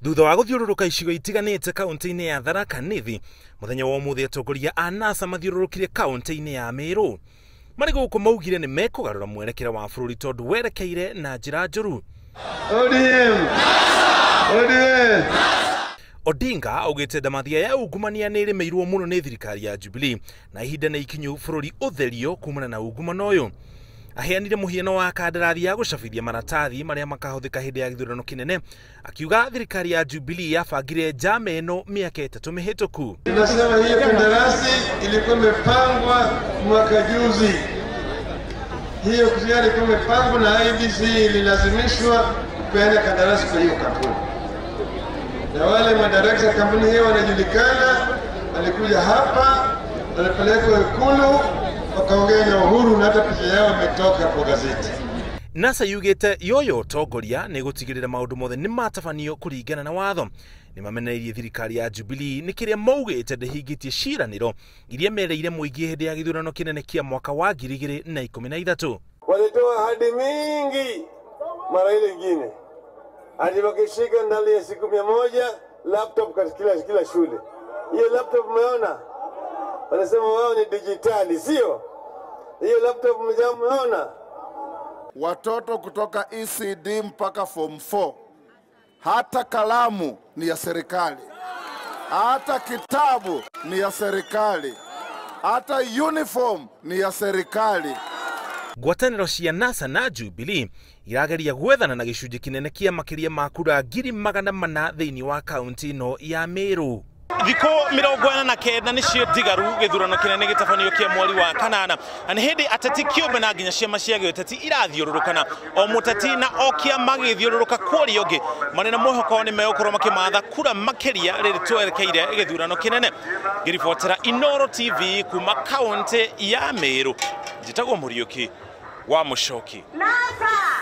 Thutha wa gũthiũrũrũka icigo itiganĩte kaunti-inĩ ya Tharaka Nithi, mũthenya wa ũmũthĩ atongoria a NASA mathiũrũrũkire kaunti-inĩ ya Meru. Marĩ gũkũ maugire nĩ mekũgarũra mwerekera wa bũrũri tondũ werekeire na njĩra njũru. ODM! ODM! Odinga augĩte ndamathia ya ungumania nĩ ĩrĩmĩirwo mũno nĩ thirikari ya Jubilee na ihinda nĩ ikinyu bũrũri ũtherio kumana na ungumano ũyũ. Aheanire mũhiano wa kandarathi ya gũcabithia maratathi marĩa makahũthĩka hĩndĩ ya gĩthurano kĩnene, akiuga thirikari ya Jubilee yabangire njama ĩno mĩaka 3 mĩhĩtũku. Tunasema hiyo kandarasi ilikuwa imepangwa mwaka juzi, hiyo tayari ilikuwa imepangwa na IEBC ililazimishwa kupeana kandarasi kwa hiyo kampuni, na wale madirekta kampuni hiyo wanajulikana, walikuja hapa, walipelekwa Ikulu, wakaongea na Uhuru na hata picha yao imetoka kwa gazeti. NASA yugĩte yoyo ũtongoria nĩ gũtigĩrĩra maũndũ mothe nĩ matabanio kũringana na watho. Nĩ mamenereirie thirikari ya Jubilee nĩ kĩrĩa maugĩte ndĩhingĩtie ciĩranĩro iria mereire mũingĩ hĩndĩ ya gĩthurano kĩnene kĩa mwaka wa 2013. Walitoa ahadi mingi mara ile ingine, hadi wakishika ndani ya siku 100 laptop katika kila shule. Hiyo laptop umeona, wanasema wao ni digitali, sio? Hiyo laptop mmeona? Watoto kutoka ECD mpaka form 4, hata kalamu ni ya serikali, hata kitabu ni ya serikali, hata uniform ni ya serikali. Ngwatanĩro cia NASA na Jubilee irageria gwethana na gĩcunjĩ kĩnene kĩa makĩria ma kura 400,000 thĩinĩ wa kaunti ĩno ya Meru. Thikũ 49 nĩcio ndigaru gĩthurano kĩnene gĩtabanio kĩa mweri wa kanana, na nĩ hĩndĩ ateti kĩũmbe na nginya ciama cia gĩũteti irathiũrũrũkana, o mũteti na o kĩama gĩthiũrũrũka kũrĩa ũngĩ, marĩ na mwĩhoko nĩ megũkorwo makĩmatha kura makĩria rĩrĩ twerekeire gĩthurano kĩnene. Ngĩribotera Inooro TV kuma kaunti ya Meru, njĩtagwo Mũriũki wa Mũcoki. NASA!